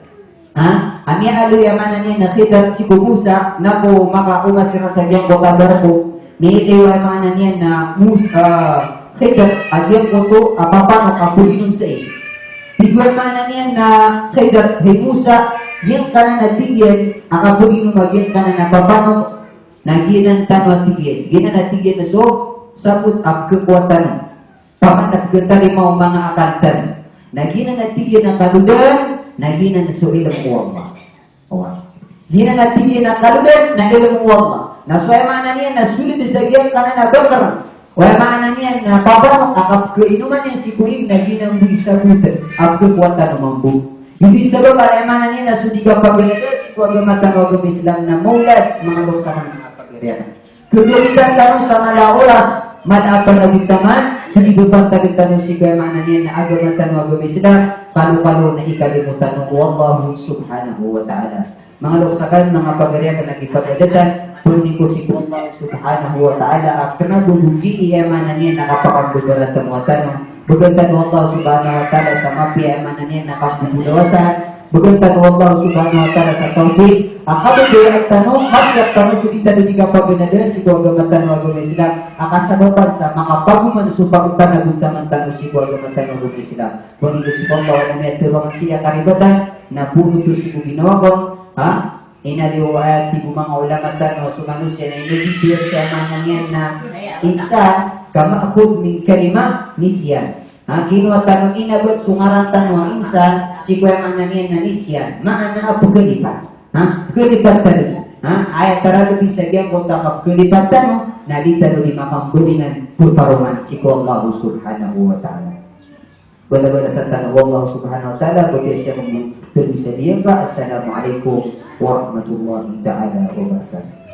Ha? A miyaaloy a maana niyan na Khidr sii ko Musa, na ko makaoma siran sa giyangkoto a barko, miyaaloy a maana niyan na Mus-, ah, Khidr a giyangkoto a papanok a pginom sii. Tig o aya maana niyan na Khidr, hay Musa, giyangkanan a tig iyan a kapginom a giyangkanan a papanok, na giyanan tano a tig iyan. Giyanan a tig iyan na so sabot a pkhakowa tano. Opama na pkhatarima o manga akal tano. Na giyanan a tig iyan a kalodan, na giyanan so ilmo o Allah. Oway. Giyanan a tig iyan a kalodan, na ilmo o Allah. Na so aya maana niyan na soled sa giyangkanan a bakr. O aya maana niyan na papanok a kapkhainoman iyan sii ko ig na giyanan bo i sabot a pkhakowa tano mambo. Giyoto i sabap a aya maana niyan na so di kapagariya sii ko agama tano a agama Islam na mawlad, manga loks akn, manga pagari akn. Kagamitan tano sa mala a oras, mala a panabitaman, so di pantagn tano sii ko aya maana niyan na agama tano a agama Islam, kalokalo na ikalimo tano o Allah subhanahu wa ta'ala. Manga loks akn, manga pagari akn a gipagadatan, pangni ko sii ko Allah subhanahu wa ta'ala a kna bo bo gii aya maana niyan na kapakambgr a tano a tano. Bgan tano o Allah subhanahu wa ta'ala sa mapiya aya maana niyan na kapmbolawasan, Bgan tano o Allah subhanahu wa ta'ala sa tawfiq a kababaya tano, mapiya tano so di tano di kapaganada sii ko agama tano a agama Islam, a kasabapan sa makapagoman so pagpanagontaman tano sii ko agama tano a agama Islam. Pangni sii ko Allah na miyatharo a manga sii a karibatan, na bonoto sii ko ginawa ko, ha? Inaloy o aya tig o manga ulama tano a so manosiya na inaloy sii a maana niyan na insan, ka ma'khudh min kalimah nisyan. Ha, kinowa tano, inabt so ngaran tano a insan sii ko aya maana niyan na nisyan. Maana a pkhalipat. Ha, pkhalipat tano. Ha, aya taralbi sa giyangkoto a kapkhalipat tano, na di tano di makambalingan pharoman sii ko Allah subhanahu wa ta'ala. Balabasan tano o Allah subhanahu wa ta'ala, balabasan tano o Allah subhanahu wa ta'ala. Assalamu alaikum warahmatullahi ta'ala wabarakatuh.